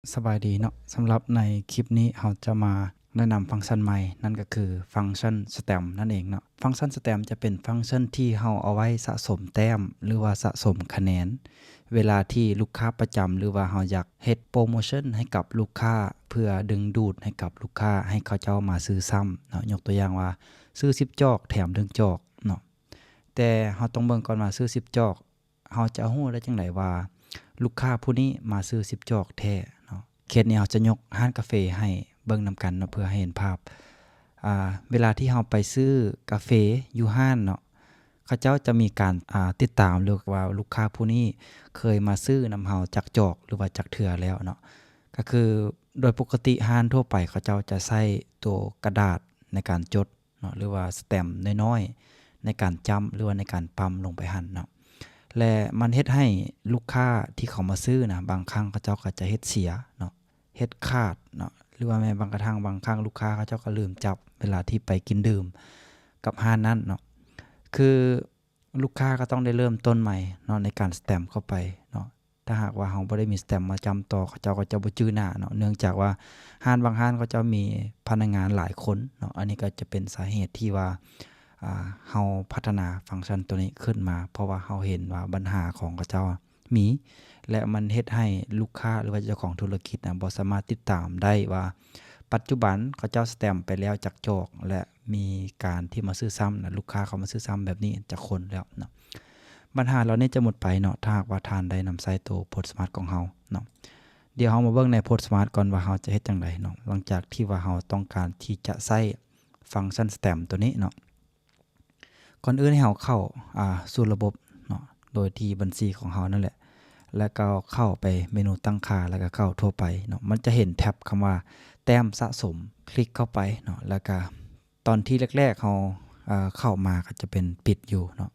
ສະບາຍດີເນາະ, ສຳລັບໃນຄລິບນີ້ເຮົາຈະມາແນະນຳຟັງຊັນໃໝ່, ນັ້ນກໍຄືຟັງຊັນສະແຕັມນັ້ນເອງເນາະ. ຟັງຊັນສະແຕັມຈະເປັນຟັງຊັນທີ່ເຮົາເອົາໄວ້ສະສົມແຕ້ມ ຫຼືວ່າສະສົມຄະແນນ ເວລາທີ່ລູກຄ້າປະຈຳ ຫຼືວ່າເຮົາຢາກເຮັດໂປຣໂມຊັນໃຫ້ກັບລູກຄ້າ ເພື່ອດຶງດູດໃຫ້ກັບລູກຄ້າ ໃຫ້ເຂົາເຈົ້າມາຊື້ຊ້ຳເນາະ. ຍົກຕົວຢ່າງວ່າ ຊື້ສິບຈອກແຖມໜຶ່ງຈອກເນາະ. ແຕ່ເຮົາຕ້ອງເບິ່ງກ່ອນວ່າ ຊື້ສິບຈອກ ເຮົາຈະຮູ້ໄດ້ຈັ່ງໃດວ່າ ລູກຄ້າຜູ້ນີ້ມາຊື້ສິບຈອກແທ້ເນາະ. ເຄສນີ້ເຮົາຈະຍົກຮ້ານກາເຟໃຫ້ເບິ່ງນຳກັນເນາະ ເພື່ອໃຫ້ເຫັນພາບ. ອ່າ ເວລາທີ່ເຮົາໄປຊື້ກາເຟຢູ່ຮ້ານເນາະ, ເຂົາເຈົ້າຈະມີການ ອ່າ ຕິດຕາມ ຫຼືວ່າລູກຄ້າຜູ້ນີ້ເຄີຍມາຊື້ນຳເຮົາຈັກຈອກ ຫຼືວ່າຈັກເທື່ອແລ້ວເນາະ. ກໍຄືໂດຍປົກກະຕິຮ້ານທົ່ວໄປເຂົາເຈົ້າຈະໃຊ້ໂຕກະດາດໃນການຈົດ ເນາະ ຫຼືວ່າສະແຕັມນ້ອຍໆ ໃນການຈ້ຳ ຫຼືວ່າໃນການປ້ຳລົງໄປຫັ້ນເນາະ. ແລະ ມັນເຮັດໃຫ້ລູກຄ້າທີ່ເຂົາມາຊື້ນະ ບາງຄັ້ງເຂົາເຈົ້າກໍຈະເຮັດເສຍເນາະ, ເຮັດຂາດເນາະ ຫຼືວ່າແມ່ນບາງກະທັ່ງບາງຄັ້ງລູກຄ້າເຂົາເຈົ້າກໍລືມຈັບເວລາທີ່ໄປກິນດື່ມກັບຮ້ານນັ້ນເນາະ. ຄື ລູກຄ້າກໍຕ້ອງໄດ້ເລີ່ມຕົ້ນໃໝ່ເນາະ ໃນການສະແຕັມເຂົ້າໄປເນາະ. ຖ້າຫາກວ່າເຮົາບໍ່ໄດ້ມີສະແຕັມມາຈ້ຳຕໍ່ ເຂົາເຈົ້າກໍຈະບໍ່ຈື່ໜ້າເນາະ, ເນື່ອງຈາກວ່າຮ້ານບາງຮ້ານເຂົາເຈົ້າມີພະນັກງານຫຼາຍຄົນເນາະ. ອັນນີ້ກໍຈະເປັນສາເຫດທີ່ວ່າ ອ່າ ເຮົາພັດທະນາຟັງຊັນໂຕນີ້ຂຶ້ນມາ ເພາະວ່າເຮົາເຫັນວ່າບັນຫາຂອງເຂົາເຈົ້າມີ ແລະ ມັນເຮັດໃຫ້ລູກຄ້າ ຫຼືວ່າເຈົ້າຂອງທຸລະກິດນະ ບໍ່ສາມາດຕິດຕາມໄດ້ວ່າ ປັດຈຸບັນເຂົາເຈົ້າສະແຕັມໄປແລ້ວຈັກຈອກ ແລະ ມີການທີ່ມາຊື້ຊ້ຳນະ ລູກຄ້າເຂົາມາຊື້ຊ້ຳແບບນີ້ຈັກຄົນແລ້ວເນາະ. ບັນຫາເຫຼົ່ານີ້ຈະໝົດໄປເນາະ ຖ້າຫາກວ່າທ່ານໄດ້ນຳໃຊ້ໂຕໂພດສະມາດຂອງເຮົາເນາະ. ດຽວເຮົາມາເບິ່ງໃນໂພດສະມາດກ່ອນວ່າເຮົາຈະເຮັດຈັ່ງໃດເນາະ ຫຼັງຈາກທີ່ວ່າເຮົາຕ້ອງການທີ່ຈະໃຊ້ຟັງຊັນສະແຕັມໂຕນີ້ເນາະ. ກ່ອນອື່ນໃຫ້ເຮົາເຂົ້າ ອ່າ ສູ່ລະບົບເນາະ ໂດຍທີ່ບັນຊີຂອງເຮົານັ້ນແຫຼະ ແລ້ວກໍເຂົ້າໄປເມນູຕັ້ງຄ່າ ແລ້ວກໍເຂົ້າທົ່ວໄປເນາະ. ມັນຈະເຫັນແທັບຄຳວ່າແຕ້ມສະສົມ, ຄລິກເຂົ້າໄປເນາະ ແລ້ວກໍຕອນທີ່ແລກໆເຮົາ ເອີ ເຂົ້າມາກໍຈະເປັນປິດຢູ່ເນາະ.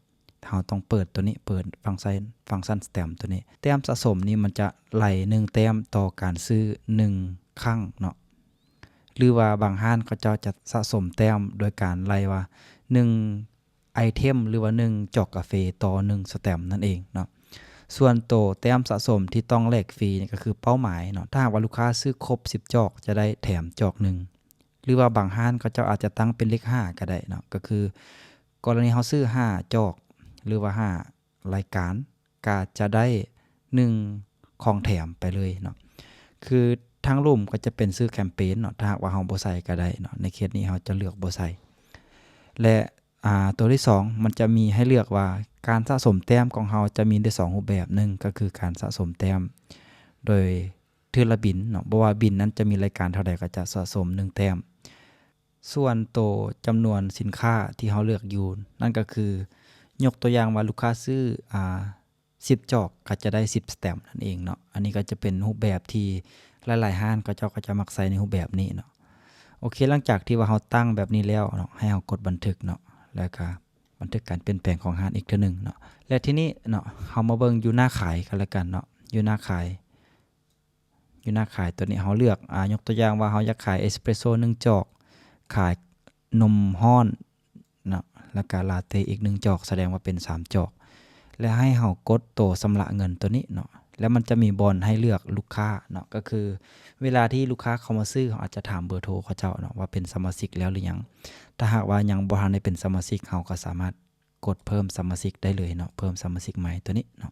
ເຮົາຕ້ອງເປີດໂຕນີ້ ເປີດຟັງຊັນ ຟັງຊັນສະແຕັມໂຕນີ້. ແຕ້ມສະສົມນີ້ມັນຈະໄລ່ໜຶ່ງແຕ້ມຕໍ່ການຊື້ໜຶ່ງຄັ້ງເນາະ. ຫຼືວ່າບາງຮ້ານເຂົາເຈົ້າຈະສະສົມແຕ້ມໂດຍການໄລ່ວ່າ ໜຶ່ງໄອເທັມ ຫຼືວ່າ ໜຶ່ງຈອກກາເຟຕໍ່ໜຶ່ງສະແຕັມນັ້ນເອງເນາະ. ສ່ວນໂຕແຕ້ມສະສົມທີ່ຕ້ອງແລກຟຣີນີ້ກໍຄືເປົ້າໝາຍເນາະ. ຖ້າຫາກວ່າລູກຄ້າຊື້ຄົບສິບຈອກ ຈະໄດ້ແຖມຈອກໜຶ່ງ ຫຼືວ່າບາງຮ້ານເຂົາເຈົ້າອາດຈະຕັ້ງເປັນເລກຫ້າກໍໄດ້ເນາະ. ກໍຄືກໍລະນີເຮົາຊື້ຫ້າຈອກ ຫຼືວ່າຫ້າ ລາຍການ ກໍຈະໄດ້ໜຶ່ງຂອງແຖມໄປເລີຍເນາະ. ຄືທາງລຸ່ມກໍຈະເປັນຊື່ແຄມເປນເນາະ, ຖ້າຫາກວ່າເຮົາບໍ່ໃສ່ກໍໄດ້ເນາະ, ໃນເຄສນີ້ເຮົາຈະເລືອກບໍ່ໃສ່. ແລະ ອາ ຕົວທີສອງ ມັນຈະມີໃຫ້ເລືອກວ່າການສະສົມແຕ້ມຂອງເຮົາຈະມີໄດ້ສອງຮູບແບບ, ໜຶ່ງກໍຄືການສະສົມແຕ້ມໂດຍເທື່ອລະບິນເນາະ, ບໍ່ວ່າບິນນັ້ນຈະມີລາຍການເທົ່າໃດກໍຈະສະສົມໜຶ່ງແຕ້ມ. ສ່ວນໂຕຈຳນວນສິນຄ້າທີ່ເຮົາເລືອກຢູ່ ນັ້ນກໍຄື ຍົກຕົວຢ່າງວ່າລູກຄ້າຊື້ ອາ ສິບຈອກ ກໍຈະໄດ້ສິບສະແຕັມນັ້ນເອງເນາະ. ອັນນີ້ກໍຈະເປັນຮູບແບບທີ່ຫຼາຍໆຮ້ານເຂົາເຈົ້າກໍຈະມັກໃຊ້ໃນຮູບແບບນີ້ເນາະ. ໂອເຄ ຫຼັງຈາກທີ່ວ່າເຮົາຕັ້ງແບບນີ້ແລ້ວເນາະ, ໃຫ້ເຮົາກົດບັນທຶກເນາະ, ແລ້ວກໍບັນທຶກການປ່ຽນແປງຂອງຮ້ານອີກເທື່ອໜຶ່ງເນາະ. ແລະ ທີນີ້ເນາະ, ເຮົາມາເບິ່ງຢູ່ໜ້າຂາຍກັນແລ້ວກັນເນາະ, ຢູ່ໜ້າຂາຍ ຢູ່ໜ້າຂາຍຕົວນີ້ເຮົາເລືອກ ອາ ຍົກຕົວຢ່າງວ່າເຮົາຢາກຂາຍເອສເປຣໂຊໜຶ່ງຈອກ, ຂາຍນົມຮ້ອນເນາະ, ແລ້ວກະລາເຕອີກໜຶ່ງຈອກ, ສະແດງວ່າເປັນສາມຈອກ ແລະ ໃຫ້ເຮົາກົດໂຕຊຳລະເງິນຕົວນີ້ເນາະ. ແລ້ວມັນຈະມີບ່ອນໃຫ້ເລືອກລູກຄ້າເນາະ, ກໍຄືເວລາທີ່ລູກຄ້າເຂົາມາຊື້ ເຮົາອາດຈະຖາມເບີໂທເຂົາເຈົ້າເນາະ ວ່າເປັນສະມາຊິກແລ້ວຫຼືຍັງ. ຖ້າຫາກວ່າຍັງບໍ່ທັນໄດ້ເປັນສະມາຊິກ ເຮົາກໍສາມາດ ກົດເພີ່ມສະມາຊິກໄດ້ເລີຍເນາະ, ເພີ່ມສະມາຊິກໃໝ່ຕົວນີ້ເນາະ.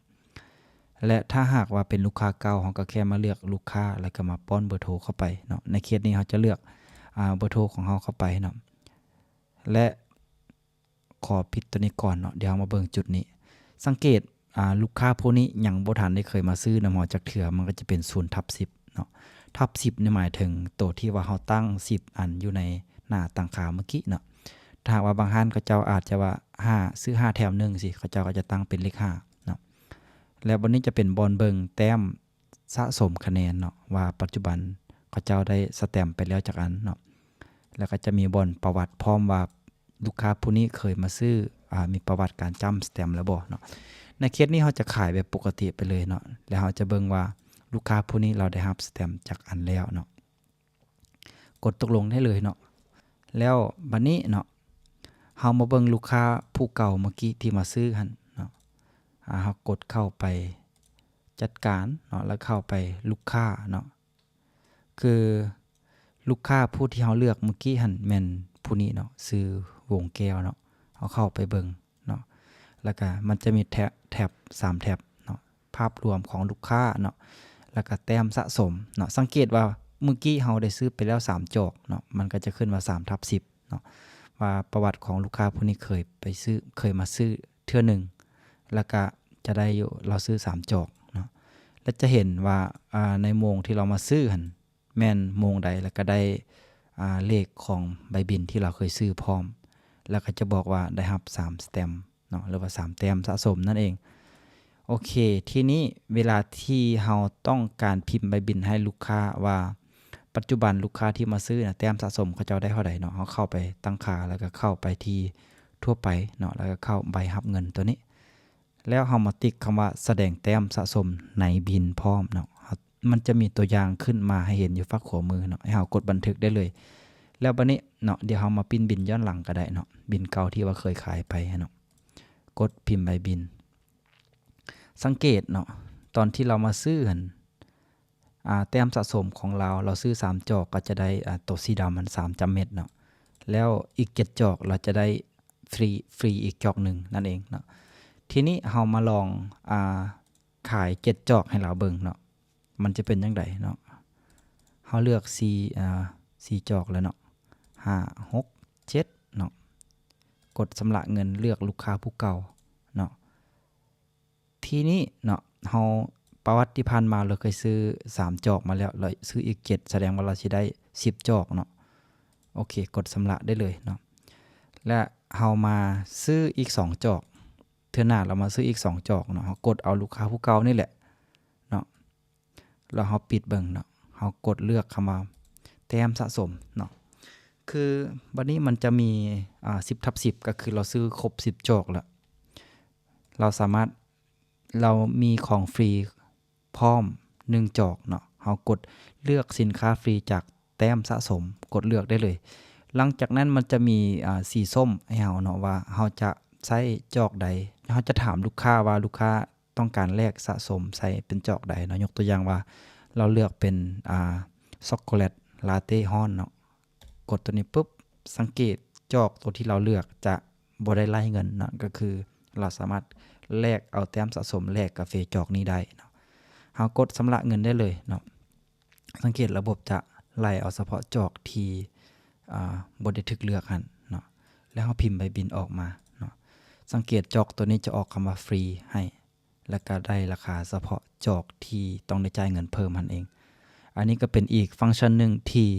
ແລະ ຖ້າຫາກວ່າເປັນລູກຄ້າເກົ່າ ເຮົາກໍແຄ່ມາເລືອກລູກຄ້າ ແລ້ວກໍມາປ້ອນເບີໂທເຂົ້າໄປເນາະ. ໃນເຄສນີ້ເຮົາຈະເລືອກ ອາ ເບີໂທຂອງເຮົາເຂົ້າໄປເນາະ. ແລະ ຂໍປິດຕົວນີ້ກ່ອນເນາະ, ດຽວເຮົາມາເບິ່ງຈຸດນີ້. ສັງເກດ ອາ ລູກຄ້າຜູ້ນີ້ຍັງບໍ່ທັນໄດ້ເຄີຍມາຊື້ນຳເຮົາຈັກເທື່ອ, ມັນກໍຈະເປັນສູນທັບສິບເນາະ. ທັບສິບນີ້ໝາຍເຖິງໂຕທີ່ວ່າເຮົາຕັ້ງສິບອັນຢູ່ໃນໜ້າຕັ້ງຄ່າເມື່ອກີ້ເນາະ. ຖ້າຫາກວ່າບາງຮ້ານເຂົາເຈົ້າອາດຈະວ່າຫ້າ ຊື້ຫ້າແຖມໜຶ່ງຊີ້, ເຂົາເຈົ້າກໍຈະຕັ້ງເປັນເລກຫ້າເນາະ. ແລ້ວບ່ອນນີ້ຈະເປັນບ່ອນເບິ່ງແຕ້ມສະສົມຄະແນນເນາະ ວ່າປັດຈຸບັນເຂົາເຈົ້າໄດ້ສະແຕັມໄປແລ້ວຈັກອັນເນາະ. ແລ້ວກໍຈະມີບ່ອນປະຫວັດພ້ອມວ່າ ລູກຄ້າຜູ້ນີ້ເຄີຍມາຊື້ ອາ ມີປະຫວັດການຈ້ຳສະແຕັມແລ້ວບໍ່ເນາະ. ໃນເຄສນີ້ເຮົາຈະຂາຍແບບປົກກະຕິໄປເລີຍເນາະ, ແລ້ວເຮົາຈະເບິ່ງວ່າລູກຄ້າຜູ້ນີ້ລາວໄດ້ຮັບສະແຕັມຈັກອັນແລ້ວເນາະ. ກົດຕົກລົງໄດ້ເລີຍເນາະ. ແລ້ວບັດນີ້ເນາະ, ເຮົາມາເບິ່ງລູກຄ້າຜູ້ເກົ່າເມື່ອກີ້ທີ່ມາຊື້ຫັ້ນເນາະ. ອາ ເຮົາກົດເຂົ້າໄປຈັດການເນາະ, ແລ້ວເຂົ້າໄປລູກຄ້າເນາະ. ຄືລູກຄ້າຜູ້ທີ່ເຮົາເລືອກມື້ກີ້ຫັ້ນແມ່ນຜູ້ນີ້ເນາະ ຊື່ວົງແກ້ວເນາະ. ເຮົາເຂົ້າໄປເບິ່ງເນາະ ແລ້ວກະມັນຈະມີແທັບ ແທັບສາມແທັບເນາະ ພາບລວມຂອງລູກຄ້າເນາະ ແລ້ວກະແຕ້ມສະສົມເນາະ. ສັງເກດວ່າມື້ກີ້ເຮົາໄດ້ຊື້ໄປແລ້ວສາມຈອກເນາະ ມັນກໍຈະຂຶ້ນວ່າສາມທັບສິບເນາະ ວ່າປະຫວັດຂອງລູກຄ້າຜູ້ນີ້ເຄີຍໄປຊື້ ເຄີຍມາຊື້ເທື່ອໜຶ່ງ ແລ້ວກະຈະໄດ້ຢູ່ ລາວຊື້ສາມຈອກເນາະ ແລະ ຈະເຫັນວ່າ ອາ ໃນໂມງທີ່ລາວມາຊື້ຫັ້ນ ແມ່ນໂມງໃດ ແລ້ວກໍໄດ້ ອາ ເລກຂອງໃບບິນທີ່ລາວເຄີຍຊື້ພ້ອມ ແລ້ວກໍຈະບອກວ່າໄດ້ຮັບສາມສະແຕັມເນາະ ຫຼືວ່າສາມແຕ້ມສະສົມນັ້ນເອງ. ໂອເຄ ທີນີ້ເວລາທີ່ເຮົາຕ້ອງການພິມໃບບິນໃຫ້ລູກຄ້າວ່າ ປັດຈຸບັນລູກຄ້າທີ່ມາຊື້ນະ ແຕ້ມສະສົມເຂົາເຈົ້າໄດ້ເທົ່າໃດເນາະ ເຮົາເຂົ້າໄປຕັ້ງຄ່າ ແລ້ວກໍເຂົ້າໄປທີ່ທົ່ວໄປເນາະ ແລ້ວກໍເຂົ້າໃບຮັບເງິນຕົວນີ້ ແລ້ວເຮົາມາຕິກຄຳວ່າສະແດງແຕ້ມສະສົມໃນບິນພ້ອມເນາະ. ເຮົາ ມັນຈະມີຕົວຢ່າງຂຶ້ນມາໃຫ້ເຫັນຢູ່ຟາກຂວາມືເນາະ ໃຫ້ເຮົາກົດບັນທຶກໄດ້ເລີຍ. ແລ້ວບັດນີ້ເນາະ ດຽວເຮົາມາປິ່ນບິນຍ້ອນຫຼັງກໍໄດ້ເນາະ ບິນເກົ່າທີ່ວ່າເຄີຍຂາຍໄປຫັ້ນເນາະ ກົດພິມໃບບິນ. ສັງເກດເນາະ ຕອນທີ່ລາວມາຊື້ຫັ້ນ ອາ ແຕ້ມສະສົມຂອງລາວ ລາວຊື້ສາມຈອກກໍຈະໄດ້ ອາ ໂຕສີດຳຫັ້ນສາມຈຳເມັດເນາະ ແລ້ວອີກເຈັດຈອກລາວຈະໄດ້ຟຣີ ຟຣີອີກຈອກໜຶ່ງນັ້ນເອງເນາະ. ທີນີ້ເຮົາມາລອງ ອາ ຂາຍເຈັດຈອກໃຫ້ລາວເບິ່ງເນາະ ມັນຈະເປັນຈັ່ງໃດເນາະ. ເຮົາເລືອກສີ່ ອາ ສີ່ຈອກແລ້ວເນາະ ຫ້າ ຫົກ ເຈັດເນາະ ກົດຊຳລະເງິນ ເລືອກລູກຄ້າຜູ້ເກົ່າເນາະ. ທີນີ້ເນາະ ເຮົາ ປະຫວັດທີ່ຜ່ານມາ ລາວເຄີຍຊື້ສາມຈອກມາແລ້ວ ລາວຊື້ອີກເຈັດ ສະແດງວ່າລາວຊິໄດ້ສິບຈອກເນາະ. ໂອເຄ ກົດຊຳລະໄດ້ເລີຍເນາະ ແລະ ເຮົາມາຊື້ອີກສອງຈອກ ເທື່ອໜ້າລາວມາຊື້ອີກສອງຈອກເນາະ ເຮົາກົດເອົາລູກຄ້າຜູ້ເກົ່ານີ້ແຫຼະເນາະ ແລ້ວເຮົາປິດເບິ່ງເນາະ ເຮົາກົດເລືອກຄຳວ່າແຕ້ມສະສົມເນາະ. ຄືບັດນີ້ມັນຈະມີ ອາ ສິບທັບສິບ ກໍຄືລາວຊື້ຄົບສິບຈອກແລ້ວ ລາວສາມາດ ລາວມີຂອງຟຣີພ້ອມໜຶ່ງຈອກເນາະ ເຮົາກົດເລືອກສິນຄ້າຟຣີຈາກແຕ້ມສະສົມ ກົດເລືອກໄດ້ເລີຍ. ຫຼັງຈາກນັ້ນມັນຈະມີ ອາ ສີສົ້ມໃຫ້ເຮົາເນາະ ວ່າເຮົາຈະໃຊ້ຈອກໃດ ເຮົາຈະຖາມລູກຄ້າວ່າລູກຄ້າຕ້ອງການແລກສະສົມໃສ່ເປັນຈອກໃດເນາະ. ຍົກຕົວຢ່າງວ່າລາວເລືອກເປັນ ອາ ຊັອກໂກແລັດລາເຕ້ຮ້ອນເນາະ ກົດຕົວນີ້ປຶບ ສັງເກດຈອກຕົວທີ່ລາວເລືອກຈະບໍ່ໄດ້ໄລ່ເງິນເນາະ ກໍຄືລາວສາມາດແລກເອົາແຕ້ມສະສົມແລກກາເຟຈອກນີ້ໄດ້ເນາະ. ເຮົາກົດຊຳລະເງິນໄດ້ເລີຍເນາະ. ສັງເກດລະບົບຈະໄລ່ເອົາສະເພາະຈອກທີ່ ອາ ບໍ່ໄດ້ຖືກເລືອກຫັ້ນເນາະ ແລ້ວເຮົາພິມໃບບິນອອກມາເນາະ. ສັງເກດຈອກຕົວນີ້ຈະອອກຄຳວ່າຟຣີໃຫ້ ແລ້ວກະໄດ້ລາຄາສະເພາະຈອກທີ່ຕ້ອງໄດ້ຈ່າຍເງິນເພີ່ມຫັ້ນເອງ. ອັນນີ້ກໍເປັນອີກຟັງຊັນໜຶ່ງທີ່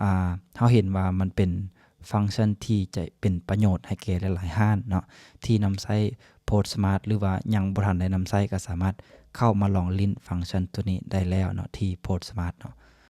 ອາ ເຮົາເຫັນວ່າມັນເປັນຟັງຊັນທີ່ຈະເປັນປະໂຫຍດໃຫ້ແກ່ຫຼາຍໆຮ້ານເນາະ ທີ່ນຳໃຊ້ PostSmart ຫຼືວ່າຍັງບໍ່ທັນໄດ້ນຳໃຊ້ ກໍສາມາດເຂົ້າມາລອງຫຼິ້ນຟັງຊັນຕົວນີ້ໄດ້ແລ້ວເນາະ ທີ່ PostSmart ເນາະ.